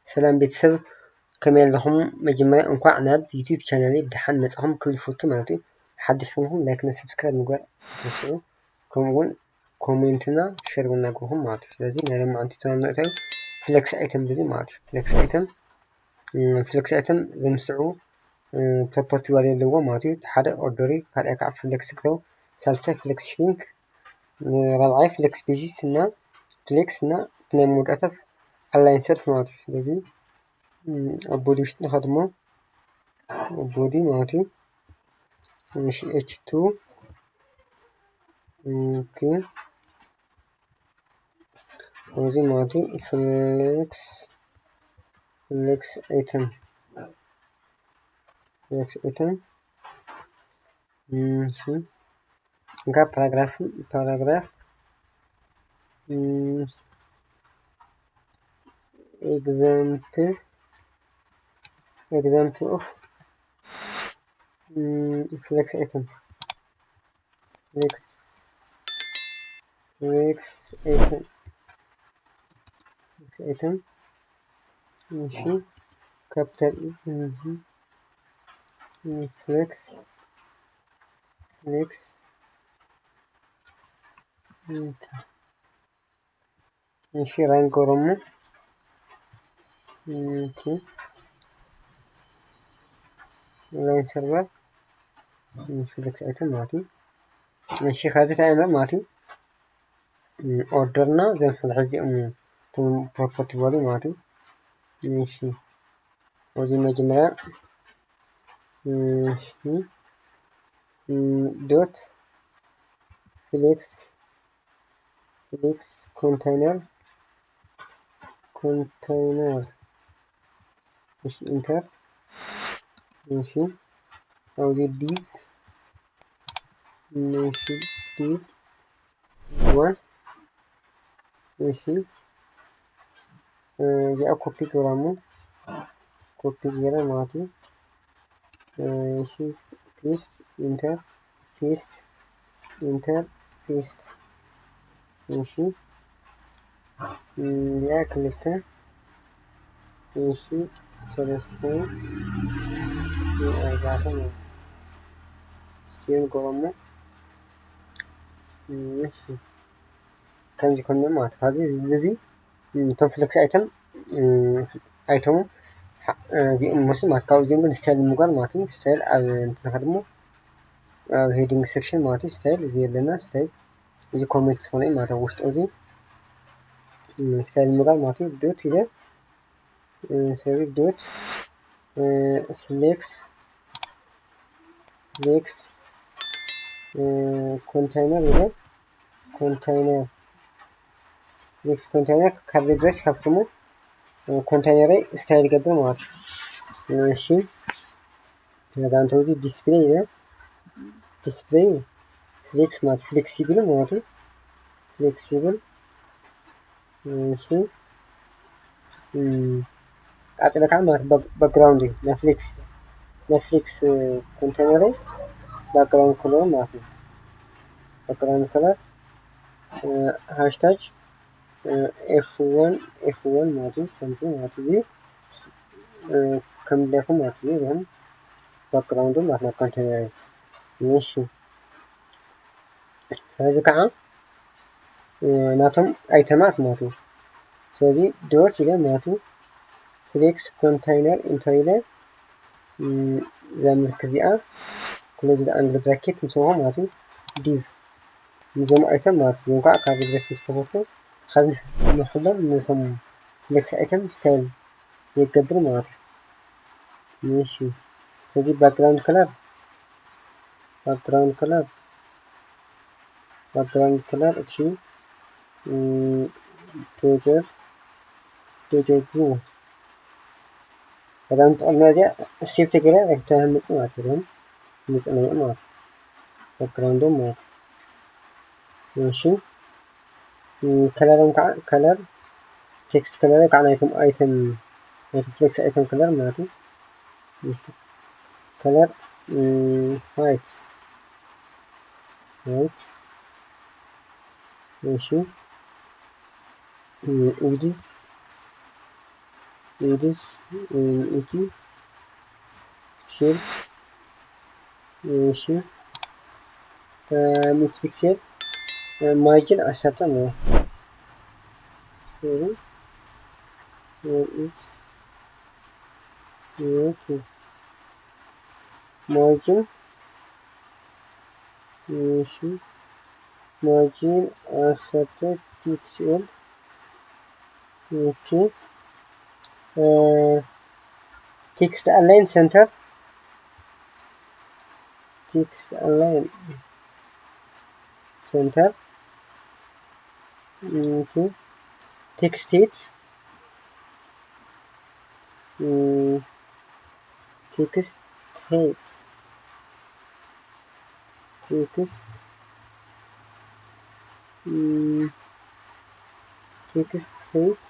ሰላም ቤተሰብ፣ ከመይ ኣለኹም? መጀመርያ እንኳዕ ናብ ዩቲዩብ ቻናለይ ብደሓን መጻኹም ክብል ይፈቱ ማለት እዩ። ሓድሽ ዝኾንኩም ላይክ እና ሰብስክራይብ ምግባር ኣይትረስዑ። ከምኡ እውን ኮሜንት እና ሸር እውን እናገርኩም ማለት እዩ። ስለዚ ናይ ሎማዓንቲ ቻናል እንታይ ፍሌክስ ኣይተም ዝብል ማለት እዩ። ፍሌክስ ኣይተም፣ እም፣ ፍሌክስ ኣይተም ዘምስዑ፣ እም፣ ፕሮፐርቲ ቫልዩ ኣለዎ ማለት እዩ። ሓደ ኦርደር እዩ፣ ካልኣይ ከዓ ፍሌክስ ግሮው፣ ሳልሳይ ፍሌክስ ሽሪንክ፣ ራብዓይ ፍሌክስ ቤዚስ እና ፍሌክስ እና ናይ መወዳእታ ኣላይን ሰልፍ ማለት እዩ። ስለዚ፣ እም፣ ኣብ ቦዲ ውሽጢ ንኸድሞ ኣብ ቦዲ ማለት እዩ። እሺ፣ ኤች ቱ፣ ኦኬ። እዚ ማለት እዩ ፍሌክስ፣ ፍሌክስ ኤተም፣ ፍሌክስ ኤተም። እሺ፣ እንካ ፓራግራፍ፣ ፓራግራፍ፣ እም፣ ኤግዛምፕል፣ ኤግዛምፕል ኦፍ፣ እም፣ ፍሌክስ ኤተም፣ ፍሌክስ፣ ፍሌክስ ኤተም፣ ፍሌክስ ኤተም። እሺ፣ ካፒታል ኢ፣ እሺ፣ ፍሌክስ፣ ፍሌክስ፣ እሺ፣ ራን ገሮሙ። ኦኬ፣ ኦንላይን ሰርቨር፣ እሺ፣ ፍሌክስ ኣይተም ማለት እዩ። እሺ፣ ካብዚ እንታይ ማለት እዩ? ኦርደርና ዘም ሕዚ ሕዚኦም እቶም ፕሮፐርቲ ቫልዩ ማለት እዩ። እሺ፣ እዚ መጀመርያ፣ እሺ፣ ዶት ፍሌክስ፣ ፍሌክስ ኮንቴይነር፣ ኮንቴይነር፣ እሺ፣ ኢንተር። እሺ፣ ኣብዚ ዲቭ፣ እሺ፣ ዲቭ ዋን። እሺ፣ እ፣ እዚኣ ኮፒ ገብራ እሞ፣ ኮፒ ገይረ ማለት እዩ። እ፣ እሺ፣ ፔስት፣ ኢንተር፣ ፔስት፣ ኢንተር፣ ፔስት። እሺ፣ እ፣ እዚኣ ክልተ፣ እሺ፣ ሰለስተ፣ እ፣ ኣርባዕተ ማለት እዩ። ሴቭ ገይረ እሞ፣ እ፣ እሺ፣ ከምዚ ኮነ ማለት እዩ። ካብዚ እዚ እቶም ፍሌክስ ኣይተም፣ እም፣ ኣይተሙ፣ ሓ-፣ እዚኦም መስሉ ማለት ካብኡ እዚኦም ግን ስታይል ንምጓር ማለት እዩ። ስታይል ኣብ እንትን ከድሞ ኣብ ሄዲንግ ሴክሽን ማለት እዩ። ስታይል እዚ የለና፣ ስታይል እዚ ኮሜንት ዝኾነ እዩ ማለት ኣብ ውሽጡ እዚ፣ እም፣ ስታይል ንምጓር ማለት እዩ። ዶት ኢለ፣ እም፣ ሶሪ፣ ዶት፣ እ፣ ፍሌክስ፣ ፍሌክስ፣ እ፣ ኮንቴይነር ኢለ፣ ኮንቴይነር፣ ፍሌክስ ኮንቴይነር ካብ ሪግረስ ከፍትሙ፣ እ፣ ኮንቴይነረይ ስታይል ይገብር ማለት እዩ። እሺ፣ ነዛ እንተ እዚ ዲስፕሌይ ኢለ፣ ዲስፕሌይ ፍሌክስ ማለት ፍሌክሲብል ማለት እዩ። ፍሌክሲብል፣ እሺ፣ እም፣ ቀጺለ ከዓ ማለት ባክ-፣ ባክግራውንድ እዩ። ናይ ፍሌክስ፣ ናይ ፍሌክስ፣ እ፣ ኮንቴነረይ ባክግራውንድ ከለሩ ማለት እዩ። ባክግራውንድ ከለር፣ እ፣ ሃሽታግ፣ እ፣ ኤፍ ዋን፣ ኤፍ ዋን ማለት እዩ። ሰምቲንግ ማለት እዩ። እዚ፣ እ፣ ከም ድሌኹም ማለት እዩ። እዚኦም ባክግራውንዱ ማለት ናይ ኮንቴነረይ። እሺ። ስለዚ ከዓ፣ እ፣ ናቶም ኣይተማት ማለት እዩ። ስለዚ ዶት ኢለ ማለት እዩ። ፍሌክስ ኮንቴይነር ኢንተር ኢለ፣ እ፣ እዛ ምልክት እዚኣ ክሎዝ ኣንግል ብራኬት ምስ ኾ ማለት እዩ። ዲቭ ንዞም ኣይተም ማለት እዩ። እዚኦም ከዓ ካብ ሪግረስ ምስ ተፈትሑ ካብ ንሕሎም ነቶም ፍሌክስ ኣይተም ስታይል ይገብር ማለት እዩ። እሺ፣ ስለዚ ባክግራውንድ ከለር፣ ባክግራውንድ ከለር፣ ባክግራውንድ ከለር፣ እሺ፣ እም፣ ዶጀር፣ ዶጀር ብሉ። ባክግራውንድ ተቐልና እዚኣ ሴቭ ተገይራ ኣይተህምጽ ማለት እዩ። ምጽናይ ማለት እዩ። ባክግራውንዶም ማለት እዩ። እሺ፣ እም፣ ከለሮም ከዓ፣ ከለር፣ ቴክስት ከለር ከዓ ናይቶም ኣይተም፣ ናይቶም ፍሌክስ ኣይተም ከለር ማለት እዩ። ከለር፣ እም፣ ዋይት፣ ዋይት። እሺ፣ እም፣ ዊድዝ፣ it is እቲ ፒክሴል እሺ ሚእቲ ፒክሴል ማርጅን ዓሰርተ ነው። ማርጅን እሺ ማርጅን ዓሰርተ ፒክሴል ኦኬ text align center text align center okay text height text height text text height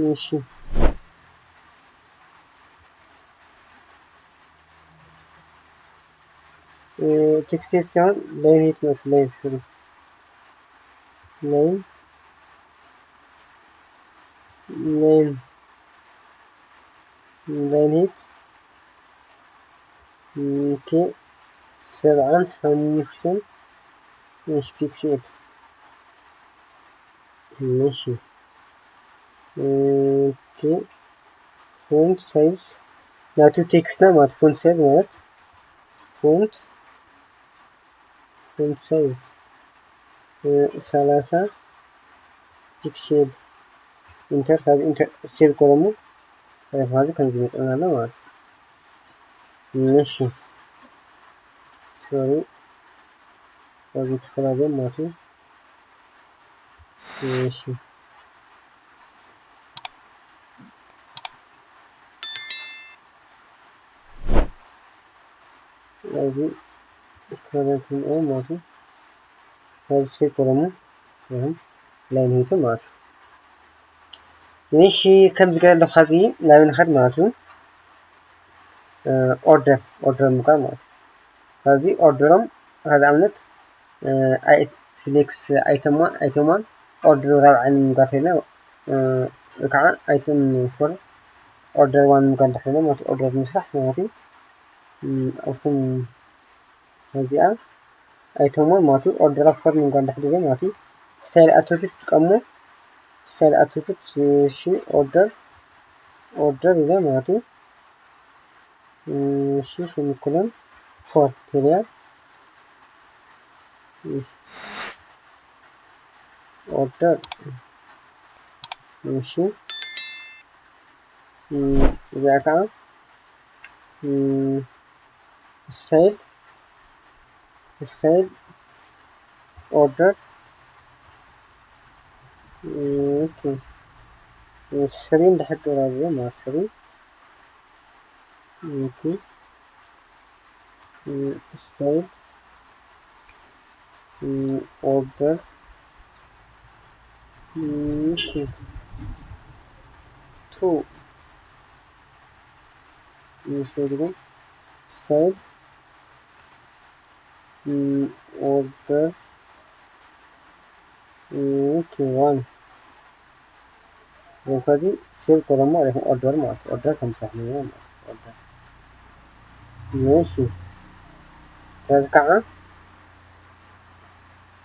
እሺ text height ሳይሆን line height ነው። Line height line line height okay ሰብዓን ሓሙሽተን ፒክሴል እሺ okay font size ናቱ text ና ማለት font size ማለት font font size ሰላሳ ፒክሴል enter ካብ enter save ገረሙ ፋዚ ከም ዝመፅና ኣሎ ማለት እዩ። እሺ sorry እዚ ተፈላለየ ማለት እዩ። እሺ እዚ ከረንት ማለት እዩ። እዚ ሴት ኦሮሞ ይህም ላይን ሄት ማለት እዩ። እሺ ከምዚ ገለ ኣለኹ ዚ ላይን ኸድ ማለት እዩ። ኦርደር ኦርደር ምቃል ማለት እዩ። እዚ ኦርደሮም ከዚ ኣብነት ፍሌክስ ኣይተም ዋን ኣይተም ዋን ኦርደር ራብዓይ ንምጋት ኢልና ወይ ከዓ ኣይተም ፎር ኦርደር ዋን ንምጋት ድሕሪ ማለት ኦርደር ንምስራሕ ማለት እዩ። ኣብቶም እዚኣ ኣይተም ዋን ማለት እዩ ኦርደር ፎር ንምጋት ድሕሪ ማለት እዩ። ስታይል ኣትሪቢዩት ትጥቀሙ ስታይል ኣትሪቢዩት እሺ ኦርደር ኦርደር ኢለ ማለት እዩ። እሺ ስሚኮሎን ፎር ፔሪያድ ኦርደር እሺ እዚኣ ከዓ ስታይል ስታይል ኦርደር ኦኬ ስሪ እንድሕር ገይራ ማለት ስሪ ኦኬ ስታይል ኦርደር ኦኬ ቱ ስታይል ኦርደር ኦኬ ዋን ከዚ ሴል ኮለማ ኦርደር ማለት ኦርደር ከም ስራሕ ማለት ኦርደር እሺ ከዚ ከዓ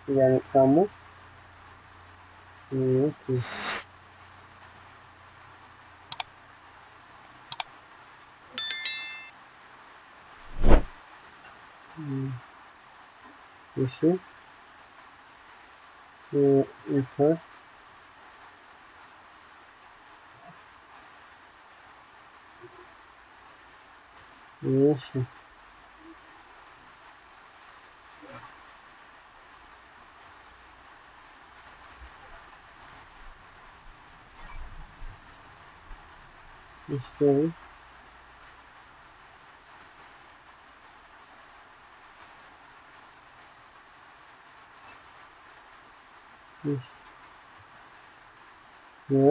ያነጥፋሙ ኦኬ እሺ ኢንተር እሺ እሺ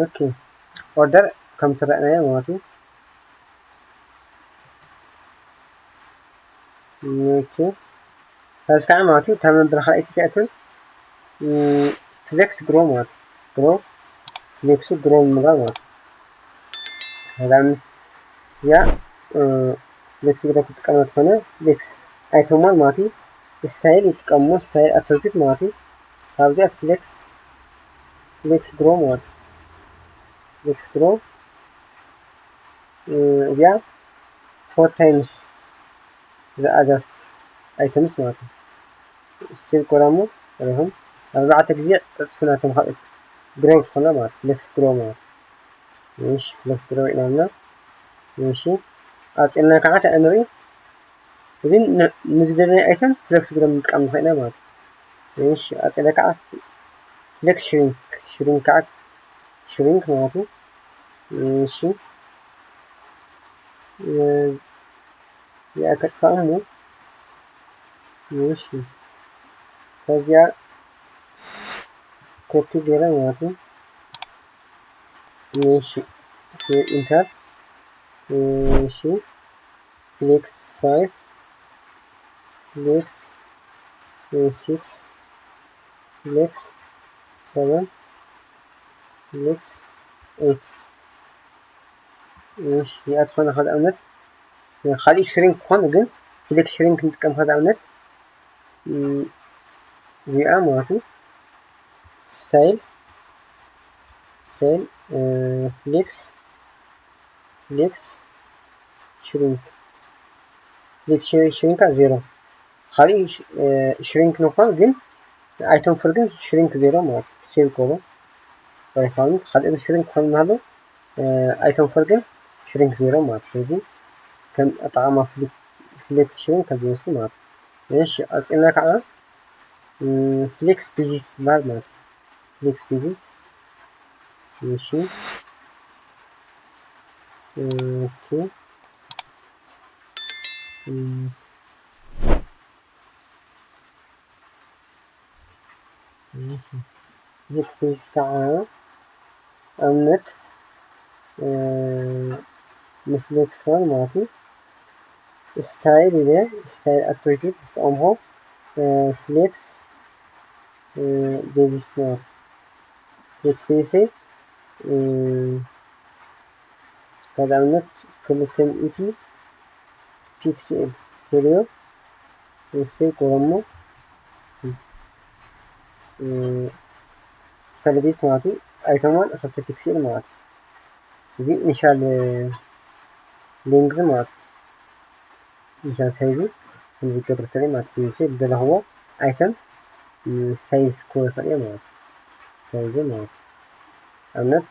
ኦኬ ኦርደር ከም ትረአናዮ ማለት እዩ። ኦኬ እዚ ከዓ ማለት እዩ እታ መበል ካልኣይቲ እቲኣ እትብል ፍሌክስ ግሮ ማለት እዩ። ግሮ ፍሌክሱ ግሮ ንምግባር ማለት እዩ። ንኣብነት እዚኣ ፍሌክስ ግሮ ክትጥቀም እንተኾነ ፍሌክስ ኣይተም ዋን ማለት እዩ። ስታይል ይጥቀሙ፣ ስታይል ኣትሪቢዩት ማለት እዩ። ካብዚኣ ፍሌክስ ፍሌክስ ግሮ ማለት እዩ። ፍሌክስ ግሮ እዚኣ ፎር ታይምስ the others items ማለት እዩ። ሴቭ ኮላሙ ሪኹም ኣርባዕተ ግዜ ዕፅፊ ናቶም ካልኦት ግሮ ትኾና ማለት ፍሌክስ ግሮ ማለት እዩ። እሺ ፍሌክስ ግሮ ኢልና እሺ ኣፅልና ከዓ እንታይ ንርኢ እዚ ንዝደለናዮ ኣይተም ፍሌክስ ግሮ ምጥቃም ንኽእል ኢና ማለት እዩ። እሺ ኣፅለ ከዓ ፍሌክስ ሽሪንክ ሽሪንክ ከዓ ሽሪንክ ማለት እዩ። እሺ እዚኣ ከጥፋእ እሞ እሺ ከዚኣ ኮፒ ገይረ ማለት እዩ። እሺ ኢንተር እሺ ፍሌክስ ፋይቭ ፍሌክስ ሲክስ ፍሌክስ ሰቨን ፍሌክስ ኤይት እሺ ይኣትኾነ ከዚ ኣብነት ካልእ ሽሪንክ ክኾን ግን ፍሌክስ ሽሪንክ ንጥቀም ከዚ ኣብነት እዚኣ ማለት እዩ ስታይል ስታይል ፍሌክስ ፍሌክስ ሽሪንክ ፍሌክስ ሽሪንካ ዜሮ ካልእ ሽሪንክ ንኾን ግን ኣይቶም ፍር ግን ሽሪንክ ዜሮ ማለት እዩ ሴቭ ኮሎ ባይፋንት ካልእ ሽሪንክ ክኾን እናሃለዉ ኣይቶም ፈር ግን ሽሪንክ ዜሮ ማለት እዩ። ስለዚ ከም ኣጠቓቕማ ፍሌክስ ሽሪንክ ከም ዝመስል ማለት እዩ። እሺ ቀፂልና ከዓ ፍሌክስ ቤዚስ ይበሃል ማለት እዩ። ፍሌክስ ቤዚስ እሺ ኦኬ ፍሌክስ ቤዚስ ከዓ ኣብነት ንፍሌክስ ፋን ማለት እዩ። ስታይል ኢለ ስታይል ኣትሪቢዩት ዝተጠቐምኩ ፍሌክስ ቤዚስ ማለት ፍሌክስ ቤዚስ ከዚ ኣብነት ክልተ ሚእቲ ፒክስኤል ቴሌዮ ሴቭ ገይሮሞ ሰለቤት ማለት እዩ ኣይተም ዋን ክልተ ፒክስኤል ማለት እዩ። እዚ ኢኒሻል ሌንግዝ ማለት እዩ። ኢኒሻል ሳይዙ ከምዚ ክገብር ከለ ማለት እዩ። ዝደለኽዎ ኣይተም ሳይዝ ክህቦ ይኽእል እየ ማለት እዩ። ሳይዙ ማለት እዩ። ኣብነት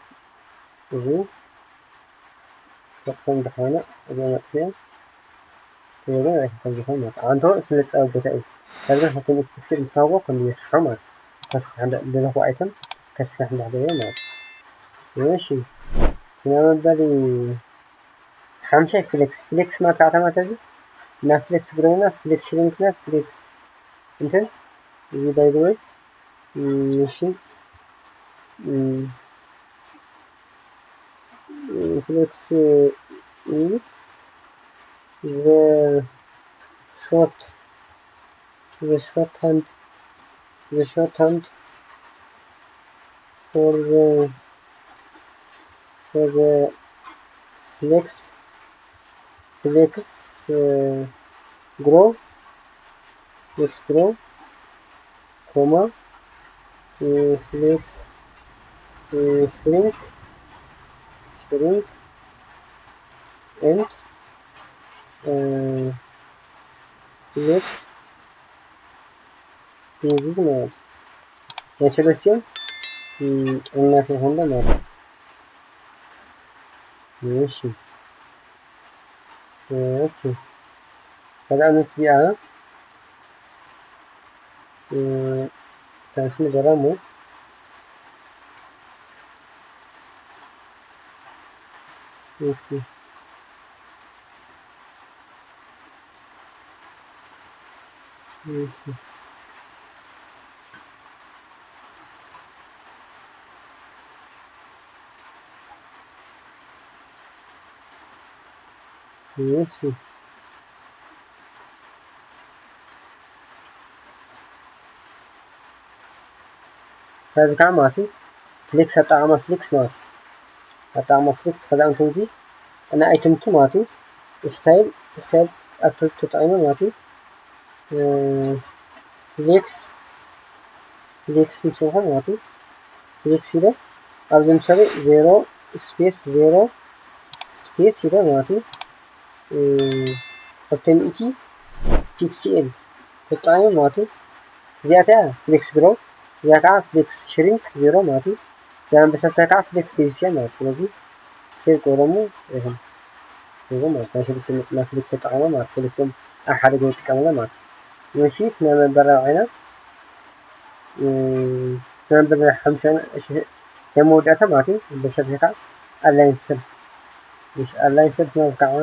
እዚ ክጠቕሶም ድኾነ እዚ መጥፍዮ እዚ ከም ዝኾነ ማለት ኣንቶ ስለ ጸበብ ቦታ እዩ። ከዚ ሓቲ ሜት ፒክስል ምስ ሃቦ ከም የስፍሖ ማለት ከስፍሕ እንደ ዝኾ ኣይተም ከስፍሕ እንደ ማለት እሺ። እና መበሊ ሓምሻይ ፍሌክስ ፍሌክስ ማለት ኣታ ማለት እዚ እና ፍሌክስ ግሮና ፍሌክስ ሽሪንክና ፍሌክስ እንትን እዚ ባይ ዘ ወይ እሺ ፍሌክስ is the short the short hand the short hand for the for the flex flex uh, grow flex grow comma uh, flex uh, shrink shrink and uh, flex this ማለት ናይ ሰለስቲኦም ጥዕና ከይኮንዶ ማለት እሺ ኦኬ ካልኣመት እዚኣ ታንስ ንገራ እሞ ኦኬ እሺ ከዚ ከዓ ማለት እዩ ፍሌክስ ኣጠቃቅማ ፍሌክስ ማለት እዩ። ኣጠቃቅማ ፍሌክስ ከዛ እንተዚ እና ኣይተምቱ ማለት እዩ ስታይል ስታይል ኣቶ ተጠቂመ ማለት እዩ ፍሌክስ ፍሌክስ ምስ በልኩ ማለት እዩ ፍሌክስ ኢለ ኣብዚ ምሳሌ ዜሮ ስፔስ ዜሮ ስፔስ ኢለ ማለት እዩ ክልተ ሚእቲ ፒክሲኤል ተጠቂመ ማለት እዩ። እዚኣታ ፍሌክስ ግሮው እዚኣ ከዓ ፍሌክስ ሽሪንክ ዜሮ ማለት እዩ። እዚኣ ኣንበሳ ከዓ ፍሌክስ ቤዚስ እያ ማለት እዩ። ስለዚ ሴቭ ገብረሙ ይኹን ይኹን ማለት ናይ ሰለስተ ናይ ፍሌክስ ተጠቀመ ማለት ሰለስቶም ኣብ ሓደ ግዜ ይጥቀምና ማለት እዩ። እሺ ናይ መበራብዒና ናይ መበራብዒ ሓሙሽተ ናይ መወዳእታ ማለት እዩ። በሰለስተ ከዓ ኣላይን ሰልፍ እሺ ኣላይን ሰልፍ ማለት ከዓ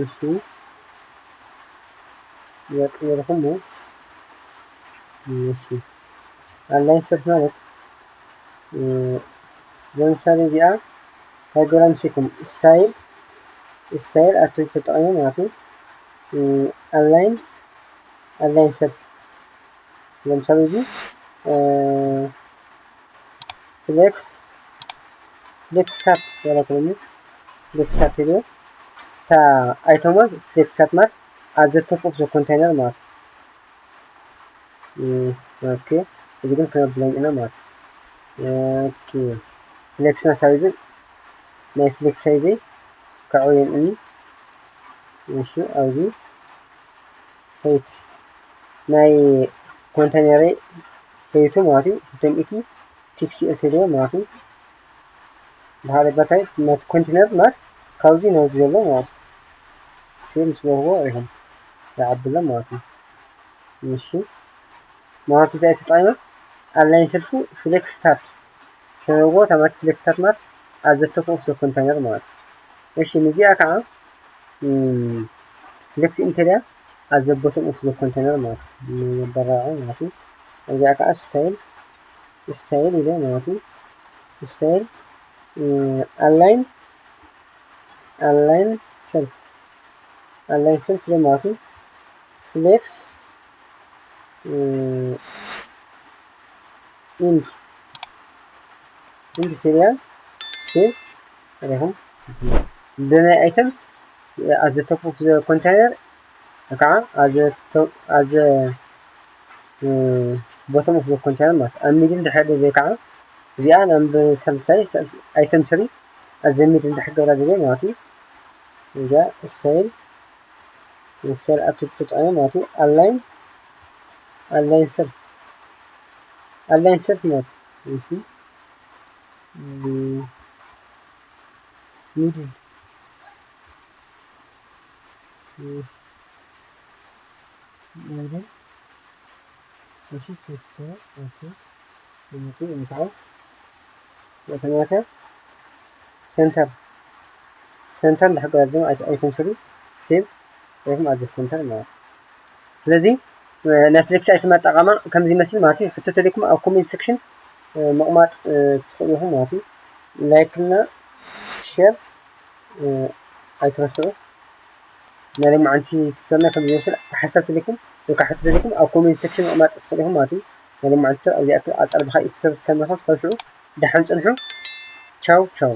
እሺ ይቅየርኩም እሺ ኣላይን ሰልፍ ማለት ለምሳሌ እዚኣ ሃይጎራም ሲኩም ስታይል ስታይል ኣቶ ተጠቂሙ ማለት እዩ። ኣላይን ኣላይን ሰልፍ ለምሳሌ እዚ ፍሌክስ ፍሌክስ ሳት ያለኩኝ ፍሌክስ ሳት ሄዶ እታ ኣይተሞን ፍሌክስ ሳት ማለት ኣዘተቁፍ ዘኮንቴነር ማለት እዩ። ኦኬ እዚ ግን ክነብለኝ ኢና ማለት እዩ። ኦኬ ፍሌክስና ሳይዙ ናይ ፍሌክስ ሳይዘይ ከዕብየን እኒ እሺ ኣብዚ ሄይት ናይ ኮንቴነረይ ሄይቱ ማለት እዩ ክልተ ሚእቲ ፒክሲኤል ተደዮ ማለት እዩ። ብሓደ ባታይ ነቲ ኮንቴነር ማለት ካብዚ ነዚ ዘሎ ማለት እዩ። ሴም ስለህዎ ኢኹም ይዓብሎ ማለት እዩ። እሺ ማለት እንታይ ተጠቂመ ኣላይን ሰልፉ ፍሌክስ ስታት ሰበዎ ታማቲ ፍሌክስ ስታት ማለት ኣዘተፈ ኦፍ ዘ ኮንቴነር ማለት እዩ። እሺ ንዚኣ ከዓ ፍሌክስ ኢንተሪያ ኣዘ ቦቶም ኦፍ ዘ ኮንቴነር ማለት እዩ። መበራዕ ማለት እዩ። እዚኣ ከዓ ስታይል ስታይል ኢለ ማለት እዩ። ስታይል ኣላይን ኣላይን ሰልፍ ኣላይን ሰልፍ ኢለ ማለት እዩ። ፍሌክስ ኢንት ኢንት ኢንቴሪያ ሴቭ ሪኹም ለናይ ኣይተም ኣዘ ቶፕ ኦፍ ዘ ኮንቴነር ከዓ ኣዘ ኣዘ ቦቶም ኦፍ ዘ ኮንቴነር ማለት ኣብ ሚድል ድሕሪ ደለ ከዓ እዚኣ ናብ ሳልሳይ ኣይተም ስሪ ኣዘ ሚድል ድሕሪ ገብራ ደለ ማለት እዩ። እዚኣ ስታይል ስታይል ኣፕ ተጠቂመ ማለት እዩ። ኣላይን ኣላይን ሰልፍ ኣላይን ሰልፍ ማለት እዩ። ሚድል ሚድል እሺ ሶፍትዌር ኦኬ ልምቱ እንታይ ወተናተ ሴንተር ሴንተር ንሕገራድም ኣይተንስሉ ሴቭ ወይም ኣዘ ሴንተር ማለት ስለዚ ናይ ፍሌክስ ኣይተም ኣጠቃማ ከምዚ ይመስል ማለት እዩ። ሕቶ ተሊኩም ኣብ ኮሜንት ሴክሽን ምቕማጥ ትኽእሉ ኢኹም ማለት እዩ። ላይክ እና ሼር ኣይትረስዑ። ናይ ሎማዓንቲ ቱቶርና ከም ዝመስል ሓሳብ ተሊኩም ወይ ከዓ ሕቶ ተሊኩም ኣብ ኮሜንት ሴክሽን ምቕማጥ ትኽእሉ ኢኹም ማለት እዩ። ናይ ሎማዓንቲ ቱቶር ኣብዚኣ ኣጻር ብካ ቱቶር እስከ ንረኸብ ካብ ሽዑ ደሓን ጽንሑ። ቻው ቻው።